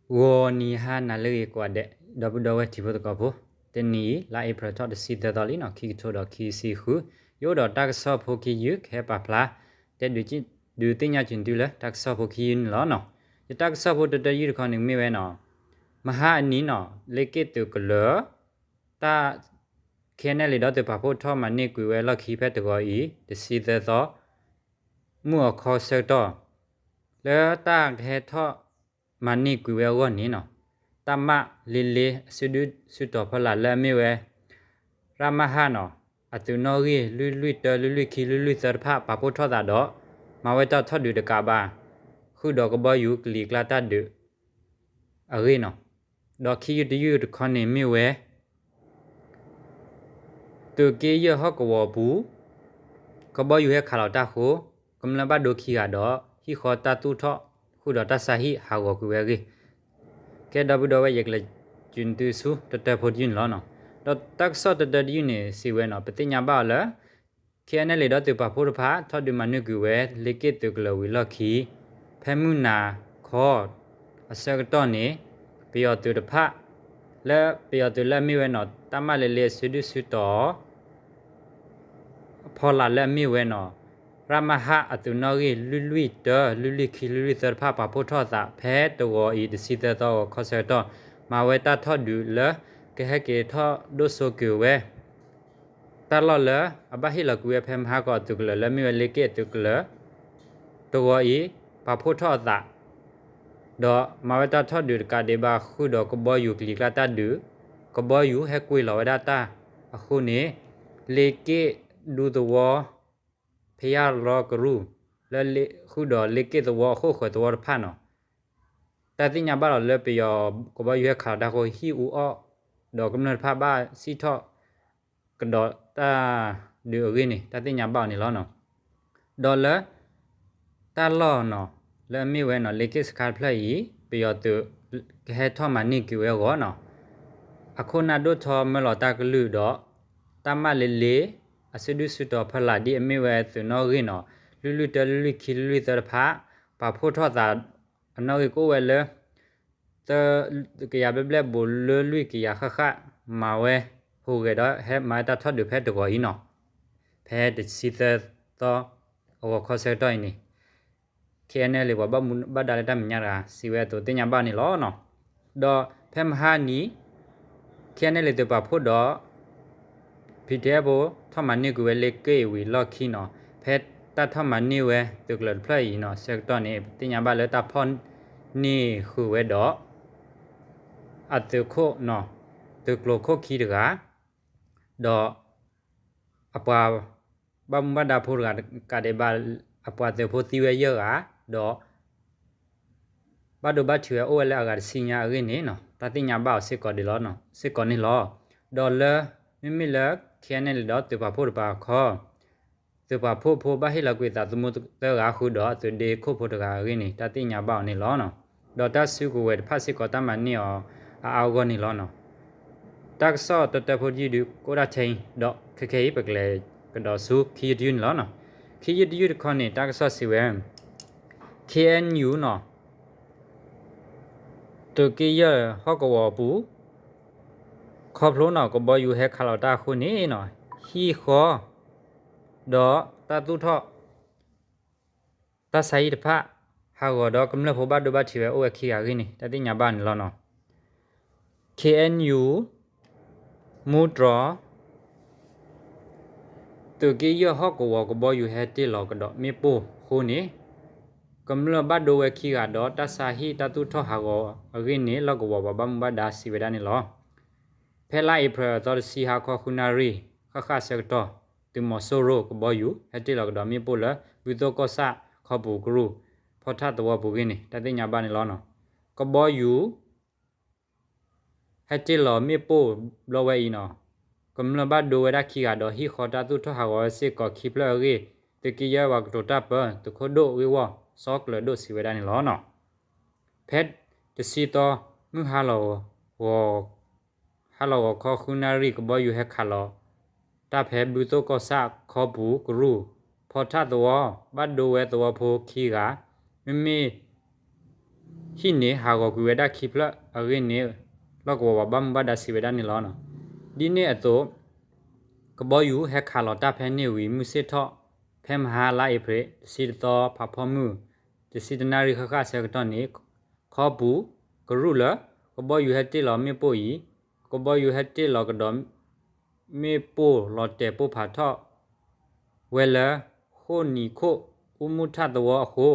ဂီၤနံၤဟါနၤလၢအဂ့ၤကိးဂၤဒဲး ဒီပုၢ်ဒီဝဲၢ်ထံဖိသကိးဖိ, တနံၤအံၤ လါအ့ဖြ့ၣ်ထီၣ်တဆံသၢသီလံနီၤ ခံကထိဒီးခံဆံဃု, ယအိၣ်ဒီးတၢ်ကစီၣ်ဖိခံယုၢ် ကဟဲပာ်ဖျါ တဲဒုးသ့ၣ်ညါက့ၤသုလၢတၢ်ကစီၣ်ဖိခံယုၢ်န့ၣ်လီၤနီၤ. ယတၢ်ကစီၣ်ဖိတတၢယုၢ်တခီန့ၣ်မ့ၢ်ဝဲနီၤ, မဟါအနံၤနီၤ လ့က့ၣ်သုးကလၢၤ တၢ် ခဲနဲၣ်လံၤဒီးသုးပာ်ဖှိၣ်ထီၣ်မၤန့ၢ်ကွံာ်ဝဲလီၢ်ခံဖဲတဂီၤအံၤ တဆံသၢသီ မုၢ်အခီဆၢကတီၢ်, လၢတၢ်ကဟဲထီၣ်မၤန့ၢ်ကွံာ်ဝဲအဂီၢ်န့ၣ်နီၤ, တၢ်မၢ်လ့လ့အစုဒုၣ်စုတီၤဖီလာ်လၢအမ့ၢ်ဝဲ ရမဟ နီၤ, အသုးနီၣ်ဂံၢ် လွံၢ်လွံၢ်တၢ လွံၢ်လွံၢ်ခံ လွံၢ်လွံၢ်သၢတဖၣ် ပာ်ဖှိၣ်ထီၣ်သးဒီး မၤဝဲတၢ်ထီၣ်ဒုးတကးဘၣ် ဃုာ်ဒီးကဘီယူၤကလံၤကျါတၢ်ဒုးအဂ့ၢ်နီၤ. ဒီးခံယုၢ်တယုၢ်တခီန့ၣ်မ့ၢ်ဝဲ သုးက့ယဲၢ်ဟီၣ်ကဝီၤအပူၤ ကဘီယူၤဟဲခးလီၤတၢ်အဃိ ကမျၢၢ်ဘၣ်ဒိခံဂၤဒီး ဟံၣ်ဃီတၢ်သူၣ်ထီၣ်ဃုာ်ဒီးတၢ်ဆါဟံၣ်ဟးဂီၤကွံာ်ဝဲအဂ့ၢ်, ကဲဒီပုၢ်ဒီဝဲၢ် ယကလဲၤကၠူၤသုဆူတတၢဖိတယုၢ်န့ၣ်လီၤနီၤ. ဒီးတၢ်ကစီၣ်တတၢတယုၢ်န့ၣ် စံးဝဲနီၤ ပသ့ၣ်ညါဘၣ်အီၤလၢ ခဲနဲၣ်လံၤဒီးသုးပာ်ဖှိၣ်တဖၣ် ထီၣ်ဒုးမၤန့ၢ်ကွံာ်ဝဲ လ့က့ၣ်သုးကလၢၤဝံၤလီၢ်ခံ ဖဲမုၢ်နၤခီအဆၢကတီၢ်န့ၣ် ပယီၤသုးတဖၣ် လၢပယီၤသုးလၢအမ့ၢ်ဝဲနီၤ တၢ်မၢ်လ့လ့အစုဒုၣ်စုတီၤ ဖီလာ်လၢအမ့ၢ်ဝဲနီၤ ရမဟ အသုးနီၣ်ဂံၢ် လွံၢ်လွံၢ်တၢ လွံၢ်လွံၢ်ခံ လွံၢ်လွံၢ်သၢတဖၣ် ပာ်ဖှိၣ်ထီၣ်အသး ဖဲတဂီၤအံၤ တဆံသၢသီ ဂီၤခီဆၢကတီၢ် မၤဝဲတၢ်ထီၣ်ဒုးလၢ ကဟဲက့ၤထီၣ်ဒိၣ်စိက့ၤဝဲ တၢ်လီၢ်လၢအဘၣ်ဟ့ၣ်လီၤကွံာ်ဝဲဖဲမဟါကီးအသုးကလၢၤ လၢအမ့ၢ်ဝဲလ့က့ၣ်အသုးကလၢၤ တဂီၤအံၤ ပာ်ဖှိၣ်ထီၣ်အသး ဒီးမၤဝဲတၢ်ထီၣ်ဒုးတကးဒံးဘၣ် ဃုာ်ဒီးကဘီယူၤကလံၤကျါတၢ်ဒုး, ကဘီယူၤဟဲကွံာ်လီၤဝဲဒၣ်တၢ်အဃိန့ၣ် လ့က့ၣ်ဒူသဝီ ဖယၢ်လီကရူၢ် လၢဃုာ်ဒီးလ့က့ၣ်သဝီအဃိၣ်ဃၢၤသဝီတဖၣ်နီၤ တၢ်သ့ၣ်ညါဘၣ်လီၤလၢပယီၤကဘီယူၤဟဲခးလီၤတၢ်အဃိ ဟံၣ်အူအီၣ် ဒီးကမျၢၢ်တဖၣ်ဘၣ်စံၣ်ထီၣ်ကဒီးတၢ်ဒုးအဂ့ၢ်န့ၣ် တၢ်သ့ၣ်ညါဘၣ်အီၤန့ၣ်လီၤ. ဒီးလၢ တၢ်လီၢ်နီၤ လၢအမ့ၢ်ဝဲနီၤ လ့က့ၣ်စခါတဖျၢၣ်အံၤ ပယီၤသုးကဟဲထီၣ်မၤန့ၢ်က့ၤဝဲအဂီၢ်နီၤ အခိၣ်နၢ်ဒိၣ်ထီမၢလီၤတၢ်ကလုၢ်ဒီး တၢ်မၢ်လ့လ့ အစုဒုၣ်စုတီၤဖီလာ်ဒ်အမ့ၢ်ဝဲသုးနီၣ်ဂံၢ်နီၤ လွံၢ်လွံၢ်တၢ လွံၢ်လွံၢ်ခံ လွံၢ်လွံၢ်သၢတဖၣ် ပာ်ဖှိၣ်ထီၣ်သး အနီၣ်ဂံၢ်ကအိၣ်ဝဲလၢ သၢကယၤဘျဲၣ်ဘျဲၣ် ဘူးလၢလွံၢ်ကယၤဃၣ်ဃၣ် မၤဝဲဟူးဂဲၤဒီးဟဲမၤဝဲတၢ်ထီၣ်ဒုးဖဲတဂီၤအံၤနီၤ ဖဲတဆံသၢသီ အဂီၤခီဆၢကတီၢ်အံၤန့ၣ် ခဲနဲၣ်လံၤ ပှၤဘၣ်မူဘၣ်ဒါလၢတၢ်မဲာ်ညါတဂၤ စံးဝဲအသိးသ့ၣ်ညါဘၣ်န့ၣ်လီၤ. ဒီးဖဲမဟါနံၤ ခဲနဲၣ်လံၤသုးပာ်ဖှိၣ်ဒီး ဖံးထံဖိ ထီၣ်မၤန့ၢ်ကွံာ်ဝဲလ့က့ၣ်ဝံၤလီၢ်ခံနီၤ ဖဲတၢ်ထီၣ်မၤန့ၢ်ဝဲသုးကလၢၤတဖျၢၣ်အံၤနီၤ ဆၢကတီၢ်န့ၣ် ပသ့ၣ်ညါဘၣ်လၢတၢ်ဖီၣ်န့ၢ်ဃုာ်ဝဲဒီး အသုးခိၣ်နီၤ သုးကျိၤခိၣ်ခံတဂၤ ဒီး အပှၤဘၣ်မူဘၣ်ဒါဖိတဂၤတကးဒံးဘၣ် အပှၤသုးဖိသံဝဲယဲၢ်ဂၤ ဒီး ဘၣ်ဒိဘၣ်ထံးဝဲအိၣ်ဝဲလၢအဂၤတဆံညါအဂ့ၢ်န့ၣ်နီၤ တၢ်သ့ၣ်ညါဘၣ်အီၤစ့ၢ်ကီးဒ်လီၤ စ့ၢ်ကီးန့ၣ်လီၤ. ဒီးလၢ မ့မ့ၢ်လၢ ခဲနဲၣ်လံၤဒီးသုးပာ်ဖှိၣ်တပၤခီ သုးပာ်ဖှိၣ်ဖိဘၣ်ဟ့ၣ်လီၤကွံာ်သးသမူသၢဂၤဃုာ်ဒီးအသုးဒ့ခိၣ်ဖိတဂၤအဂ့ၢ်န့ၣ် တၢ်သ့ၣ်ညါဘၣ်အီၤန့ၣ်လီၤ. ဒီးတၢ်စုကဝဲၤတဖၣ်စ့ၢ်ကီးတၢ်မၤန့ၢ်အီၤအါအါဂီၢ်ဂီၢ်န့ၣ်လီၤ. တၢ်ကစီၣ်တၢတၢဖိတယုၢ်ဒုးကအိၣ်ဒၣ်ထဲအံၤ ဒီးခဲခဲအံၤ ပကလဲၤကဒီးဆူခံယုၢ်တယုၢ်န့ၣ်လီၤ. ခံယုၢ်တယုၢ်တခီန့ၣ် တၢ်ကစီၣ်စံးဝဲ ခ့အဲၣ်ယူၣ်နီၤ သုးက့ယဲၢ်ဟီၣ်ကဝီၤအပူၤ ခီဖျိနီၤ ကဘီယူၤဟဲခးလီၤတၢ်အဃိန့ၣ်နီၤ ဟံၣ်ဃီ ဒီးတၢ်သူၣ်ထီၣ် တၢ်ဆါဟံၣ်တဖၣ် ဟးဂီၤဒီးကမျၢၢ်ဖိဘၣ်ဒိဘၣ်ထံးဝဲအိၣ်ဝဲခံဂၤအဂ့ၢ်န့ၣ် တၢ်သ့ၣ်ညါဘၣ်န့ၣ်လီၤနီၤ. ခ့အဲၣ်ယူၣ် မူတြီၤ သုးက့ယဲၢ်ဟီၣ်ကဝီၤကဘီယူၤဟဲတ့ၢ်လီၤကဒီးမ့ၣ်ပိၢ်အဃိန့ၣ် ကမျၢၢ်ဘၣ်ဒိဝဲခံဂၤဒီးတၢ်ဆါဟံၣ်တၢ်သူၣ်ထီၣ်ဟးဂီၤအဂ့ၢ်န့ၣ် လီၢ်ကဝီၤပှၤဘၣ်မူဘၣ်ဒါစံးဝဲဒၣ်န့ၣ်လီၤ. ဖဲလါအ့ဖြ့ၣ်သီတဆံဟါခီဃုနၣ်ရံၣ် ဃၣ်ဃၣ်ဆၢကတီၢ် သုးမီၤစိရိၤကဘီယူၤ ဟဲတ့ၢ်လီၤကဒီးမ့ၣ်ပိၢ်လၢ ဘုသိၣ်ကီၢ်ဆၣ်ခီပူၤကရူၢ် ဖီထၣ်သဝီပူၤအဂ့ၢ်န့ၣ် တၢ်သ့ၣ်ညါဘၣ်န့ၣ်လီၤ. ကဘီယူၤ ဟဲတ့ၢ်လီၤမ့ၣ်ပိၢ်ဘျီဝဲအံၤနီၤ ကမျၢၢ်ဘၣ်ဒိဝဲဒၣ်ခံဂၤဒီးဟံၣ်ဃီတၢ်သူၣ်ထီၣ်ဟးဂီၤဝဲစ့ၢ်ကီးခံဖျၢၣ်အဂ့ၢ် သုးက့ယဲၢ်ပှၤကတိၤတၢ်ပၢ သုးခိၣ်ဒိၣ်ဂ့ၢ်ဝီ စီကျၢၤဒိၣ်စံးဝဲဒၣ်န့ၣ်လီၤ. ဖဲတဆံသီ မုၢ်ဟါလီၤဂီၤ ဟါလီၤဂီၤခီဃုနၣ်ရံၣ် ကဘီယူၤဟဲခးလီၤ တၢ်ဖဲဘုသိၣ်ကီၢ်ဆၣ်ခီပူၤကရူၢ် ဖီထၣ်သဝီ ဘၣ်ဒိဝဲသဝီဖိခံဂၤ မ့မ့ၢ် ဟံၣ်န့ၣ်ဟးဂီၤကွံာ်ဝဲဒၣ်ခံဖျၢၣ်အဂ့ၢ်န့ၣ် လီၢ်ကဝီၤပှၤဘၣ်မူဘၣ်ဒါစံးဝဲဒၣ်န့ၣ်လီၤ. ဒ်န့ၣ်အသိး ကဘီယူၤဟဲခးလီၤတၢ်ဖဲန့ၣ်ဝံၤ မုၢ်ဆ့ၣ်ထီၣ် ဖဲမဟါလါအ့ဖြ့ၣ် တဆံတသီ ဖးဖီမုၢ် တဆံတနၣ်ရံၣ်ဃၣ်ဃၣ်အဆၢကတီၢ်န့ၣ် ခီပူၤကရူၢ်လၢ ကဘီယူၤဟဲတ့ၢ်လီၤမ့ၣ်ပိၢ်အံၤ ကဘီယူၤဟဲတ့ၢ်လီၤကဒီး မ့ၣ်ပိၢ်လီၤတဲာ်ပိၢ်ဖးထီၣ်ဝဲလၢ ဃိၣ်နံၤခိၣ် အူမူထၣ်သဝီအဃိ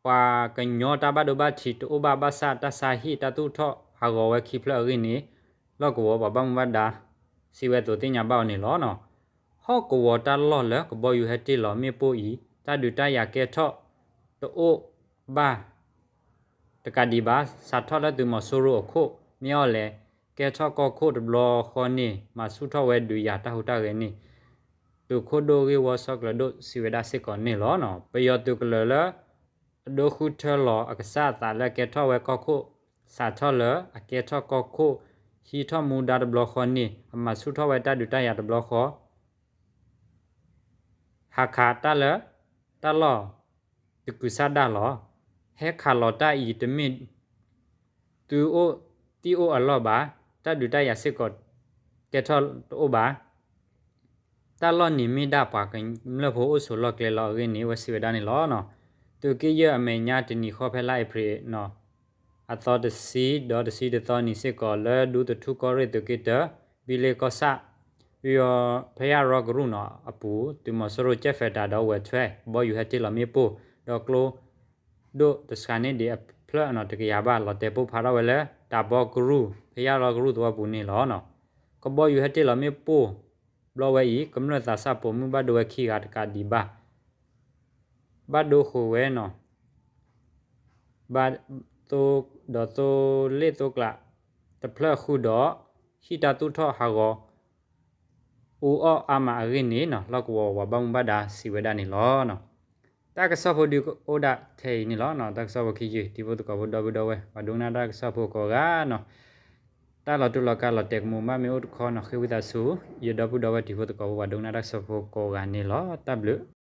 ပှၤကညီတၢ်ဘၣ်ဒိဘၣ်ထံးတအိၣ်ဘၣ်ဘၣ်ဆၣ် တၢ်ဆါဟံၣ်တၢ်သူၣ်ထီၣ်ဟးဂီၤဝဲခံဖျၢၣ်အဂ့ၢ်န့ၣ် လီၢ်ကဝီၤပှၤဘၣ်မူဘၣ်ဒါ စံးဝဲအသိးသ့ၣ်ညါဘၣ်အီၤန့ၣ်လီၤ. ဟီၣ်ကဝီၤတၢ်လီၢ်လၢကဘီယူၤဟဲတ့ၢ်လီၤမ့ၣ်ပိၢ်အံၤ တၢ်ဒုးတၢ်ယၤကဲထီၣ်တအိၣ်ဘၣ် တကးဒံးဘၣ် စးထီၣ်လၢသုးမီၤစိရိၤအခိၣ် မ့ၢ်အီၤလဲၣ် ကဲထီၣ်ကီၢ်ခိၣ်တဘျီဃီန့ၣ် မၤဆူၣ်ထီၣ်ဝဲဒုးယၤတၢ်ဟူးတၢ်ဂဲၤန့ၣ် သုးခိၣ်ဒိၣ်ဂ့ၢ်ဝီဆီကျၢၤဒိၣ်စံးဝဲဒၣ်စ့ၢ်ကီးန့ၣ်လီၤ. ပယီၤသုးကလၢၤလၢ အဒိဃုထၢလီၤအကစၢ်အသးလၢအကဲထီၣ်ဝဲကီၢ်ခိၣ် စးထီၣ်လၢအကဲထီၣ်ကီၢ်ခိၣ် ဟံးထီၣ်မူဒါတဘျီဃီန့ၣ် အမၤဆူၣ်ထီၣ်ဝဲတၢ်ဒုးတၢ်ယၤတဘျီဃီ ဟးခးတၢ်လၢ တၢ်လီၢ်တကုၤဆၣ်ဒၣ်လီၤ. ဟဲခးလီၤတၢ်အံၤတမ့ၢ် သုအိၣ်သံၣ်အိၣ်အလီၢ်ဘၣ်, တၢ်ဒုးတၢ်ယၤစ့ၢ်ကီး ကဲထီၣ်တအိၣ်ဘၣ်. တၢ်လီၢ်န့ၣ်မ့ၢ်ဒၣ်ပှၤကမျၢၢ်ဖိအိၣ်ဆိးလီၢ်ကျဲလီၤအဂ့ၢ်န့ၣ် အဝဲစံးဝဲဒၣ်န့ၣ်လီၤ. သုးက့ယဲၢ်အမဲာ်ညါတနံၤဃီဖဲလါအ့ဖြ့ၣ် အသီတဆံ ဒီးတဆံတသီနံၤစ့ၢ်ကီး လၢဒူသထူၣ်ကီၢ်ရ့ၣ်သုးက့တၢ ဘံလ့ကီၢ်ဆၣ် ဖဲယၢ်ရီကရူၢ်နီၤအပူၤ သုးမီၤစိရိၤကဲၣ်ဖဲးတၢ်ဒီးဝဲၤထွဲ ကဘီယူၤဟဲတ့ၢ်လီၤမ့ၣ်ပိၢ် ဒီးကျိ ဒိၣ်တစှၤန့ၢ်ဒံးအဖျၢၣ်နီၤတကယၤဘၣ် လီၤတဲာ်ပိၢ်ဖးထီၣ်ဝဲလၢ တၢ်ဘီကရူၢ် ဖဲယၢ်ရီကရူၢ်သဝီပူၤန့ၣ်လီၤ. ကဘီယူၤဟဲတ့ၢ်လီၤမ့ၣ်ပိၢ် ဘျီဝဲအံၤ ကမျၢၢ်သးစၢ်ပိာ်မုၣ်ဘၣ်ဒိဝဲခံဂၤတကးဒံးဘၣ် ဘၣ်ဒိဃိးဝဲနီၤ ဘၣ်သိ ဒီးသိလ့ၣ်သိကျး တဖျၢၣ်ဃုာ်ဒီး ဟံၣ်တၢ်သူၣ်ထီၣ်ဟးဂီၤ အူအီၣ်အါမးအဂ့ၢ်န့ၣ်နီၤ လီၢ်ကဝီၤပှၤဘၣ်မူဘၣ်ဒါစံးဝဲဒၣ်န့ၣ်လီၤ. တၢ်ကစီၣ်ဖိဒုးအိၣ်ဒၣ်ထဲအံၤန့ၣ်လီၤ. တၢ်ကစီၣ်ဖိခံယုၢ် တံၤဖိသကိးဖိဒီပုၢ်ဒီဝဲၢ် ပှၤဒိကနၣ်တၢ်ကစီၣ်ဖိကိးဂၤနီၤ တၢ်လီၤတူာ်လီၤကာ်လီၤတဲာ်ကမူၤဘၣ်မ့ၢ်အိၣ်တခီနီၤ ဃ့ဝံသးစူၤ ယဒီပုၢ်ဒီဝဲၢ်တံၤဖိသကိးဖိ ပှၤဒိကနၣ်တၢ်ကစီၣ်ဖိကိးဂၤန့ၣ်လီၤ. တၢ်ဘျုး